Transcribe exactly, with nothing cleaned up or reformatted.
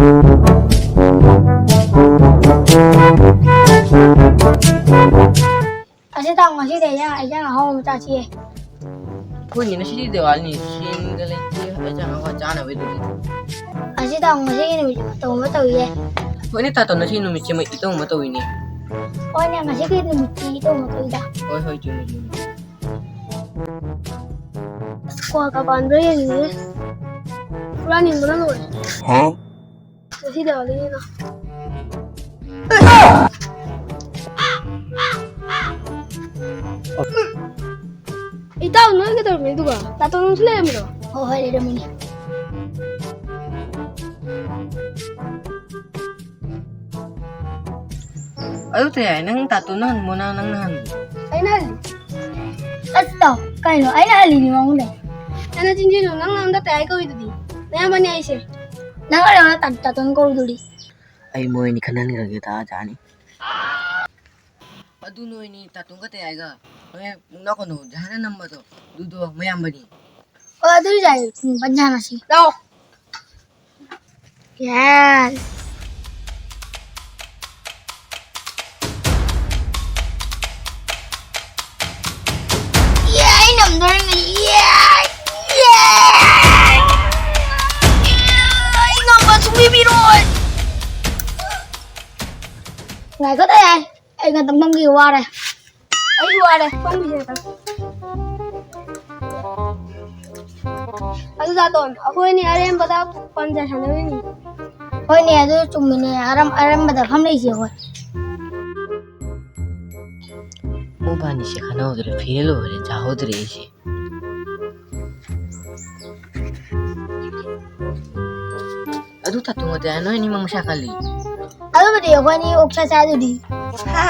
ꯑꯁꯤ ꯇꯥꯎ, ꯉꯁꯤꯗꯤ ꯑꯩ ꯏꯟꯖꯥꯡ ꯑꯍꯥꯎꯕ ꯑꯃ ꯆꯥꯁꯤꯌꯦ꯫ ꯑꯩꯈꯣꯏꯅꯦ ꯉꯁꯤꯗꯤ ꯗꯤꯋꯥꯂꯤꯅꯤ, ꯁꯦꯟꯒ ꯂꯩꯇꯦ, ꯏꯟꯖꯥꯡ ꯑꯍꯥꯎꯕ ꯆꯥꯅꯕꯩꯗꯨꯗꯤ꯫ ꯑꯁꯤ ꯇꯥꯎ, ꯉꯁꯤꯒꯤ ꯅꯨꯃꯤꯠꯁꯦ ꯃꯇꯧ ꯑꯃ ꯇꯧꯏꯌꯦ꯫ ꯍꯣꯏꯅꯦ ꯇꯥꯇꯣꯟ, ꯉꯁꯤ ꯅꯨꯃꯤꯠꯁꯤꯃ ꯏꯇꯧ ꯑꯃ ꯇꯧꯏꯅꯦ꯫ ꯍꯣꯏꯅꯦ, ꯉꯁꯤꯒꯤ ꯅꯨꯃꯤꯠꯁꯤ ꯏꯇꯧ ꯑꯃ ꯇꯧꯏꯗ꯫ ꯍꯣꯏ, ꯍꯣꯏ, ꯆꯨꯝꯃꯤ, ꯆꯨꯝꯃꯤ꯫ ꯑꯁ, ꯀ꯭ꯋꯥꯒ ꯄꯥꯟꯕ꯭ꯔꯥ ꯌꯦꯡꯅꯤꯡꯉꯦ꯫ ꯍꯨꯔꯥꯟꯅꯤꯡꯕꯅ ꯂꯣꯏꯔꯦ꯫ ꯍꯥ? ꯉꯁꯤ ꯗꯤꯋꯥꯂꯤꯅꯤꯅ꯫ ꯏꯇꯥꯎ, ꯅꯣꯏ ꯀꯩꯗꯧꯔꯝꯃꯤ ꯑꯗꯨꯒ? ꯇꯥꯇꯣꯟꯁꯨ ꯂꯩꯔꯝꯃꯤꯔꯣ? ꯍꯣꯏ, ꯍꯣꯏ, ꯂꯩꯔꯝꯃꯤꯅꯦ꯫ ꯑꯗꯨ ꯇꯌꯥꯏ, ꯅꯪ ꯇꯥꯇꯣꯟꯅ ꯍꯟꯕ꯭ꯔꯣ, ꯅꯪ, ꯅꯪꯅ ꯍꯟꯕ꯭ꯔꯣ? ꯑꯩꯅ ꯍꯜꯂꯤ꯫ ꯑꯁ, ꯇꯥꯎ, ꯀꯩꯅꯣ? ꯑꯩꯅ ꯍꯜꯂꯤꯅꯤ ꯃꯉꯣꯟꯗ꯫ ꯅꯪ ꯅꯆꯤꯟ ꯊꯤꯅꯨ, ꯅꯪ ꯅꯉꯣꯟꯗ ꯇꯌꯥꯏ ꯀꯧꯏꯗꯨꯗꯤ꯫ ꯅꯌꯥꯝꯕꯅꯤ ꯑꯩꯁꯦ꯫ ꯅꯪ ꯑꯣꯏꯔꯝꯒꯅꯤ ꯇꯥ-, ꯇꯥꯇꯣꯟ ꯀꯧꯔꯨꯗꯨꯗꯤ꯫ ꯑꯩ ꯃꯣꯏ ꯑꯅꯤ ꯈꯟꯍꯟꯈ꯭ꯔꯒꯦ, ꯇꯥ ꯖꯥꯅꯤ꯫ ꯑꯗꯨ ꯅꯣꯏꯅꯤ ꯇꯥꯇꯣꯟꯒ ꯇꯌꯥꯏꯒ ꯍꯣꯔꯦꯟ ꯅꯥꯀꯣꯟꯗꯣ ꯖꯍꯥꯟꯅ ꯅꯝꯕꯗꯣ, ꯑꯗꯨꯗꯣ ꯃꯌꯥꯝꯕꯅꯤ꯫ ꯑꯣ, ꯑꯗꯨ ꯌꯥꯏ꯫ ꯎꯝ, ꯄꯟꯖꯥ ꯃꯁꯤ꯫ ꯂꯥꯛꯑꯣ꯫ ꯌꯥꯏ꯫ ꯌꯥꯏ, ꯉꯝꯗꯣꯔꯤꯕꯅꯤ꯫ ꯌꯥꯏ! ꯌꯥꯏ! ꯑꯩ ꯉꯝꯕ ꯁꯨꯡꯄꯤ ꯄꯤꯔꯣꯏ꯫ ꯉꯥꯏꯈꯣ ꯇꯌꯥꯏ꯫ ꯑꯩ ꯉꯥꯛꯇꯪ ꯐꯝꯈꯤꯒꯦ, ꯋꯥꯔꯦ꯫ ꯑꯩ ꯋꯥꯔꯦ, ꯐꯝꯈꯤꯒꯦ ꯉꯥꯛꯇꯪ꯫ ꯑꯗꯨ ꯇꯥꯇꯣꯟ, ꯑꯩꯈꯣꯏꯅꯤ ꯑꯔꯦꯝꯕꯗ ꯄꯟꯖ ꯁꯥꯟꯅꯔꯤꯅꯤ꯫ ꯍꯣꯏꯅꯦ, ꯑꯗꯨ ꯆꯨꯝꯃꯤꯅꯦ, ꯑꯔꯝ-, ꯑꯔꯦꯝꯕꯗ ꯐꯝ ꯂꯩꯁꯦ ꯑꯩꯈꯣꯏ꯫ ꯃꯕꯥꯅꯤꯁꯦ ꯈꯟꯅꯍꯧꯗ꯭ꯔꯦ, ꯐꯤꯔꯦꯜ ꯑꯣꯏꯔꯦ, ꯆꯥꯍꯧꯗ꯭ꯔꯦ ꯑꯩꯁꯦ꯫ ꯑꯗꯨ ꯇꯥꯇꯣꯟꯒ ꯇꯌꯥꯏ, ꯅꯣꯏ ꯑꯅꯤꯃꯛ ꯃꯁꯥ ꯀꯜꯂꯤ꯫ ꯑꯗꯨꯕꯨꯗꯤ ꯑꯩꯈꯣꯏꯅꯤ ꯑꯣꯛꯁꯥ ꯆꯥꯏꯗꯨꯗꯤ꯫ ꯍꯥ?